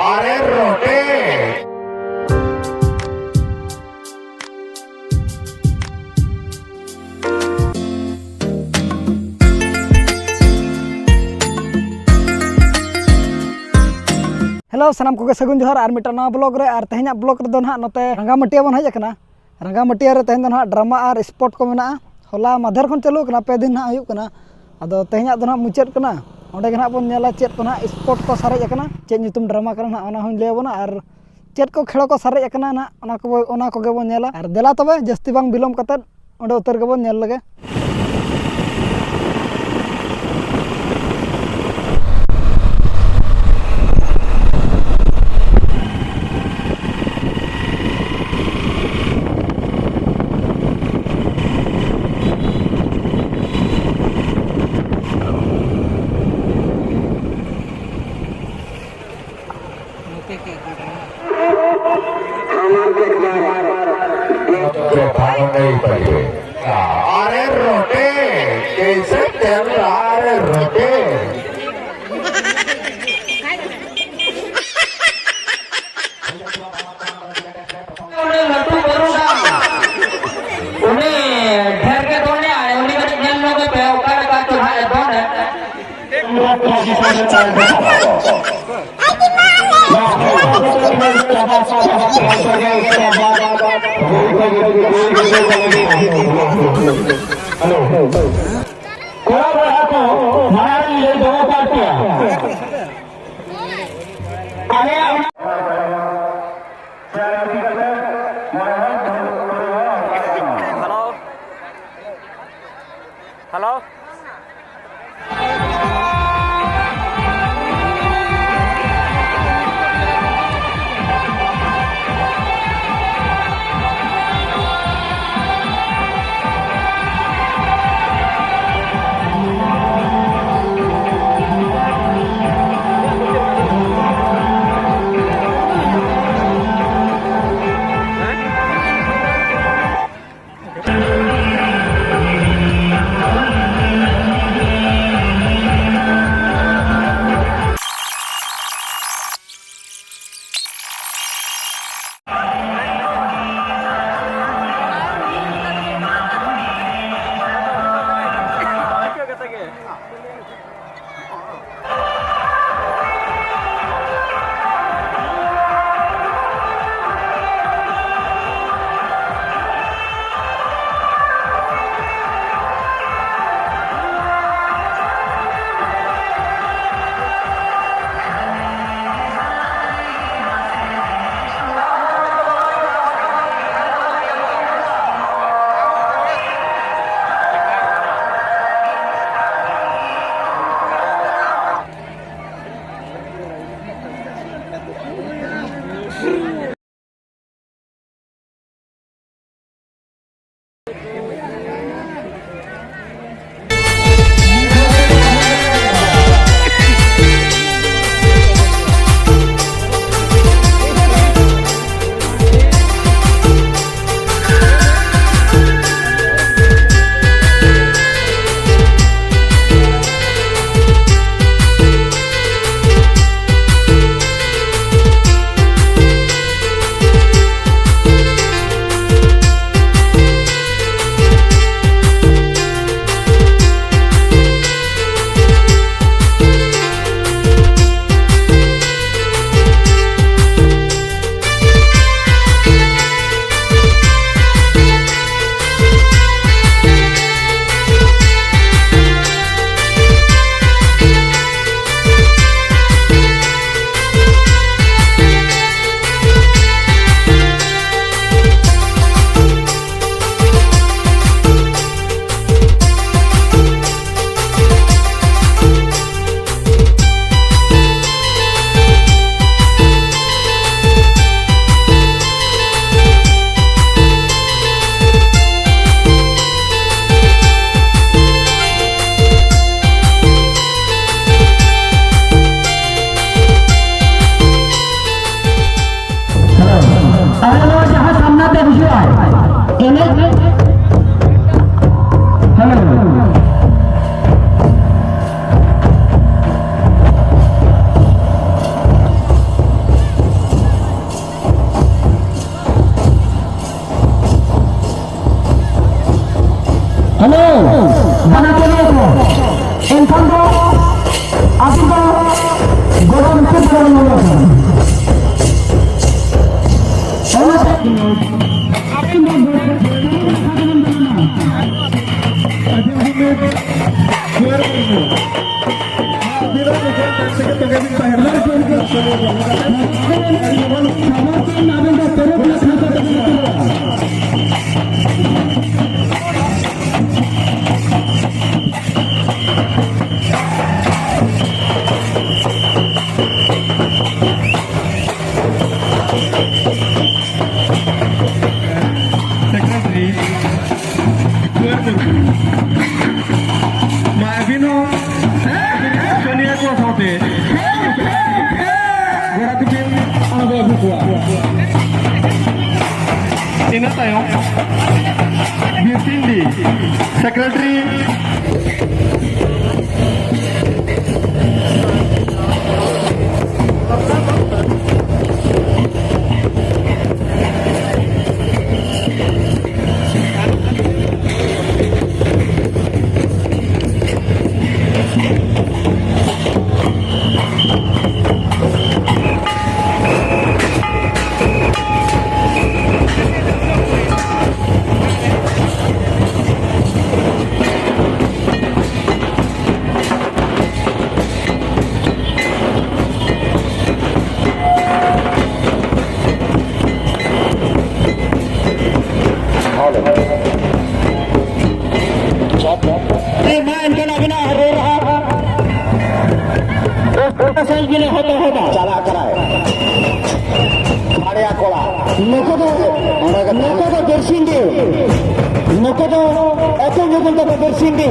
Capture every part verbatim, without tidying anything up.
ᱟᱨᱮ ᱨᱚᱴᱮ᱾ Hello, ᱥᱟᱱᱟᱢ ᱠᱚᱜᱮ ᱥᱟᱹᱜᱩᱱ ᱡᱚᱦᱟᱨ ᱟᱨ ᱢᱤᱫᱴᱟᱝ ᱱᱟᱣᱟ vlog ᱨᱮ᱾ ᱟᱨ ᱛᱮᱦᱮᱧᱟᱜ vlog ᱨᱮᱫᱚ ᱱᱟᱦᱟᱜ ᱱᱚᱛᱮ ᱨᱟᱸᱜᱟᱢᱟᱹᱴᱤᱭᱟᱹ ᱵᱚᱱ ᱦᱮᱡ ᱟᱠᱟᱱᱟ᱾ ᱨᱟᱸᱜᱟᱢᱟᱹᱴᱤᱭᱟᱹ ᱨᱮ ᱛᱮᱦᱮᱧ ᱫᱚ ᱱᱟᱦᱟᱜ drama ᱟᱨ sport ᱠᱚ ᱢᱮᱱᱟᱜᱼᱟ᱾ ᱦᱚᱞᱟ ᱢᱟᱫᱷᱮᱨ ᱠᱷᱚᱱ ᱪᱟᱹᱞᱩ ᱟᱠᱟᱱᱟ, ᱯᱮ ᱫᱤᱱ ᱱᱟᱦᱟᱜ ᱦᱩᱭᱩᱜ ᱠᱟᱱᱟ᱾ ᱟᱫᱚ ᱛᱮᱦᱮᱧᱟᱜ ᱫᱚ ᱱᱟᱦᱟᱜ ᱢᱩᱪᱟᱹᱫ ᱠᱟᱱᱟ᱾ ᱚᱸᱰᱮ ᱜᱮ ᱱᱟᱦᱟᱜ ᱵᱚᱱ ᱧᱮᱞᱟ ᱪᱮᱫ ᱠᱚ ᱱᱟᱦᱟᱜ sport ᱠᱚ ᱥᱟᱨᱮᱡ ᱟᱠᱟᱱᱟ, ᱪᱮᱫ ᱧᱩᱛᱩᱢ drama ᱠᱟᱱᱟ ᱱᱟᱦᱟᱜ, ᱚᱱᱟ ᱦᱚᱸᱧ ᱞᱟᱹᱭ ᱟᱵᱚᱱᱟ᱾ ᱟᱨ ᱪᱮᱫ ᱠᱚ ᱠᱷᱮᱞᱳ ᱠᱚ ᱥᱟᱨᱮᱡ ᱟᱠᱟᱱᱟ ᱱᱟᱦᱟᱜ, ᱚᱱᱟ ᱠᱚ, ᱚᱱᱟ ᱠᱚᱜᱮ ᱵᱚᱱ ᱧᱮᱞᱟ᱾ ᱟᱨ ᱫᱮᱞᱟ ᱛᱚᱵᱮ, ᱡᱟᱹᱥᱛᱤ ᱵᱟᱝ ᱵᱤᱞᱚᱢ ᱠᱟᱛᱮᱫ ᱚᱸᱰᱮ ᱩᱛᱟᱹᱨ ᱜᱮᱵᱚᱱ ᱧᱮᱞ ᱞᱮᱜᱮ᱾ अरे रोटे, कैसे चल रहा रे रोटे? ᱩᱱᱤ ᱞᱟᱹᱴᱩ ᱵᱟᱹᱨᱩ ᱰᱟᱝ, ᱩᱱᱤ ᱰᱷᱮᱨ ᱜᱮ ᱫᱚᱱᱮᱜᱼᱟᱭ, ᱩᱱᱤ ᱠᱟᱹᱴᱤᱡ ᱧᱮᱞ ᱧᱚᱜᱮ ᱯᱮ, ᱚᱠᱟ ᱞᱮᱠᱟ ᱪᱚ ᱦᱟᱸᱜ ᱮ ᱫᱚᱱᱮᱫ᱾ ᱠᱚᱲᱟ ᱵᱚᱭᱦᱟ ᱠᱚ, ᱢᱟᱲᱟᱝ ᱨᱤᱧ ᱞᱟᱹᱭ ᱫᱚᱦᱚ ᱠᱟᱜ ᱯᱮᱭᱟ᱾ ᱟᱞᱮᱭᱟᱜ ᱚᱱᱟ ᱦᱮᱞᱳ᱾ ᱦᱮᱞᱳ᱾ ᱵᱟᱱᱟ ᱠᱚ ᱞᱟᱹᱭ ᱠᱚ, ᱮᱱᱠᱷᱟᱱ ᱫᱚ ᱟᱹᱵᱤᱱ ᱫᱚ ᱜᱚᱲᱚ ᱨᱤᱯᱳᱨᱴ ᱵᱟᱵᱚᱱ ᱧᱟᱢᱟ᱾ ᱚᱱᱟᱛᱮ ᱟᱹᱵᱤᱱ ᱫᱚ ᱜᱚᱲᱚ ᱨᱤᱯᱳᱨᱴ ᱵᱟᱵᱚᱱ ᱧᱟᱢᱟ᱾ ᱥᱮᱠᱨᱮᱴᱟᱨᱤ ᱢᱟ ᱟᱹᱵᱤᱱ ᱦᱚᱸ ᱥᱳᱱᱤᱭᱟ ᱠᱚ ᱥᱟᱶᱛᱮ ᱜᱚᱲᱟ ᱛᱮᱵᱤᱱ ᱟᱬᱜᱚ ᱟᱹᱜᱩ ᱠᱚᱣᱟ᱾ ᱤᱱᱟᱹ ᱛᱟᱭᱚᱢ ᱵᱤᱨᱥᱤᱝᱰᱤ ᱥᱮᱠᱨᱮᱴᱟᱨᱤ ᱮ, ᱢᱟ ᱮᱱᱠᱷᱟᱱ ᱟᱹᱵᱤᱱᱟᱜ ᱨᱚᱲ ᱦᱟᱸᱜ᱾ ᱮᱥ ᱮᱥ ᱵᱤᱱ ᱮᱦᱚᱵ ᱮᱦᱚᱵᱟ᱾ ᱪᱟᱞᱟᱜ ᱠᱟᱱᱟᱭ᱾ ᱵᱟᱲᱭᱟ ᱠᱚᱲᱟ᱾ ᱱᱩᱠᱩ ᱫᱚ, ᱱᱩᱠᱩ ᱫᱚ ᱵᱤᱨᱥᱤᱝ ᱜᱮ᱾ ᱱᱩᱠᱩ ᱫᱚ ᱮᱛᱚ ᱧᱩᱛᱩᱢ ᱛᱟᱠᱚ ᱵᱤᱨᱥᱤᱝ ᱜᱮ᱾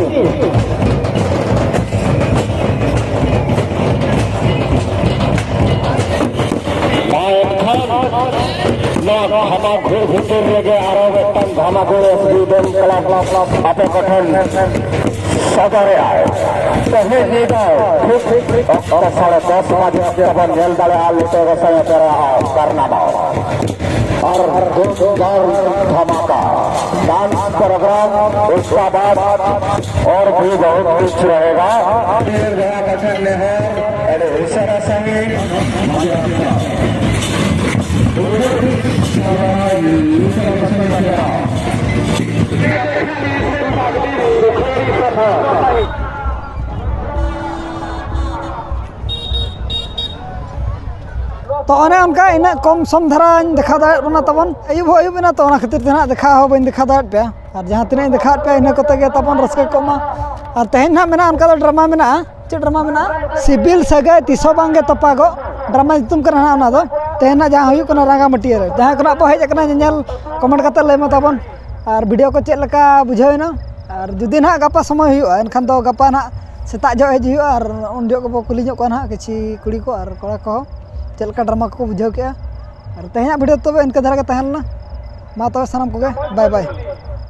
ᱢᱟ ᱮᱱᱠᱷᱟᱱ ᱱᱚᱣᱟ ᱫᱷᱟᱢᱟᱠᱩᱲ ᱵᱷᱤᱛᱤᱨ ᱨᱮᱜᱮ ᱟᱨᱚ ᱢᱤᱫᱴᱟᱝ ᱫᱷᱟᱢᱟᱠᱩᱲ ᱮᱥ ᱵᱤ ᱰᱮᱱ ᱠᱞᱟᱵᱽ ᱟᱯᱮ ᱠᱚᱴᱷᱮᱱ ᱥᱚᱫᱚᱨᱮᱜᱼᱟᱭ᱾ ᱛᱮᱦᱮᱧ ᱧᱤᱫᱟᱹ ᱴᱷᱤᱠ ᱚᱠᱛᱚ ᱥᱟᱲᱮ ᱫᱚᱥ ᱵᱟᱡᱮ ᱚᱠᱛᱚ ᱵᱚᱱ ᱧᱮᱞ ᱫᱟᱲᱮᱭᱟᱜᱼᱟ ᱞᱤᱴᱟᱹ ᱜᱚᱸᱥᱟᱭ ᱚᱯᱮᱨᱟ ᱠᱟᱨᱱᱟᱵᱟ᱾ जोरदार धमाका, डांस प्रोग्राम, उसका बाद और भी बहुत कुछ रहेगा। ᱛᱚ ᱚᱱᱮ ᱚᱱᱠᱟ ᱤᱱᱟᱹᱜ ᱠᱚᱢ ᱥᱚᱢ ᱫᱷᱟᱨᱟᱧ ᱫᱮᱠᱷᱟᱣ ᱫᱟᱲᱮᱭᱟᱜ ᱠᱟᱱᱟ ᱛᱟᱵᱚᱱ᱾ ᱟᱹᱭᱩᱵ ᱦᱚᱸ ᱟᱹᱭᱩᱵ ᱮᱱᱟ, ᱛᱚ ᱚᱱᱟ ᱠᱷᱟᱹᱛᱤᱨ ᱛᱮ ᱱᱟᱦᱟᱜ ᱫᱮᱠᱷᱟᱣ ᱦᱚᱸ ᱵᱟᱹᱧ ᱫᱮᱠᱷᱟᱣ ᱫᱟᱲᱮᱭᱟᱜ ᱯᱮᱭᱟ᱾ ᱟᱨ ᱡᱟᱦᱟᱸ ᱛᱤᱱᱟᱹᱜ ᱤᱧ ᱫᱮᱠᱷᱟᱣᱮᱫ ᱯᱮᱭᱟ ᱤᱱᱟᱹ ᱠᱚᱛᱮ ᱜᱮ ᱛᱟᱵᱚᱱ ᱨᱟᱹᱥᱠᱟᱹ ᱠᱚᱜ ᱢᱟ᱾ ᱟᱨ ᱛᱮᱦᱮᱧ ᱱᱟᱦᱟᱜ ᱢᱮᱱᱟᱜᱼᱟ, ᱚᱱᱠᱟ ᱫᱚ ᱰᱨᱟᱢᱟ ᱢᱮᱱᱟᱜᱼᱟ᱾ ᱪᱮᱫ ᱰᱨᱟᱢᱟ ᱢᱮᱱᱟᱜᱼᱟ? ᱥᱤᱵᱤᱞ ᱥᱟᱹᱜᱟᱹᱭ ᱛᱤᱥ ᱦᱚᱸ ᱵᱟᱝᱜᱮ ᱛᱚᱯᱟᱜᱚᱜ, ᱰᱨᱟᱢᱟ ᱧᱩᱛᱩᱢ ᱠᱟᱱᱟ ᱱᱟᱦᱟᱜ ᱚᱱᱟ ᱫᱚ᱾ ᱛᱮᱦᱮᱧ ᱱᱟᱦᱟᱜ ᱡᱟᱦᱟᱸ ᱦᱩᱭᱩᱜ ᱠᱟᱱᱟ ᱨᱟᱸᱜᱟᱢᱟᱹᱴᱤᱭᱟᱹ ᱨᱮ, ᱡᱟᱦᱟᱸᱭ ᱠᱷᱚᱱᱟᱜ ᱯᱮ ᱦᱮᱡ ᱟᱠᱟᱱᱟ ᱧᱮᱧᱮᱞ, ᱠᱚᱢᱮᱱᱴ ᱠᱟᱛᱮ ᱞᱟᱹᱭ ᱢᱟ ᱛᱟᱵᱚᱱ᱾ ᱟᱨ ᱵᱷᱤᱰᱤᱭᱳ ᱠᱚ ᱪᱮᱫ ᱞᱮᱠᱟ ᱵᱩᱡᱷᱟᱹᱣ ᱮᱱᱟ? ᱟᱨ ᱡᱩᱫᱤ ᱱᱟᱦᱟᱜ ᱜᱟᱯᱟ ᱥᱚᱢᱚᱭ ᱦᱩᱭᱩᱜᱼᱟ, ᱮᱱᱠᱷᱟᱱ ᱫᱚ ᱜᱟᱯᱟ ᱱᱟᱦᱟᱜ ᱥᱮᱛᱟᱜ ᱡᱚᱜ ᱦᱮᱡ ᱦᱩᱭᱩᱜᱼᱟ᱾ ᱟᱨ ᱩᱱ ᱡᱚᱜ ᱜᱮᱵᱚ ᱠᱩᱞᱤ ᱧᱚᱜ ᱠᱚᱣᱟ ᱱᱟᱦᱟᱜ ᱠᱤᱪᱷᱤ ᱠᱩᱲᱤ ᱠᱚ ᱟᱨ ᱠᱚᱲᱟ ᱠᱚᱦᱚᱸ ᱪᱮᱫ ᱞᱮᱠᱟ ᱰᱨᱟᱢᱟ ᱠᱚᱠᱚ ᱵᱩᱡᱷᱟᱹᱣ ᱠᱮᱜᱼᱟ᱾ ᱟᱨ ᱛᱮᱦᱮᱧᱟᱜ ᱵᱷᱤᱰᱤᱭᱳ ᱛᱚᱵᱮ ᱤᱱᱠᱟᱹ ᱫᱷᱟᱨᱟ ᱜᱮ ᱛᱟᱦᱮᱸ ᱞᱮᱱᱟ᱾ ᱢᱟ ᱛᱚᱵᱮ ᱥᱟᱱᱟᱢ ᱠᱚᱜᱮ ᱵᱟᱭ ᱵᱟᱭ᱾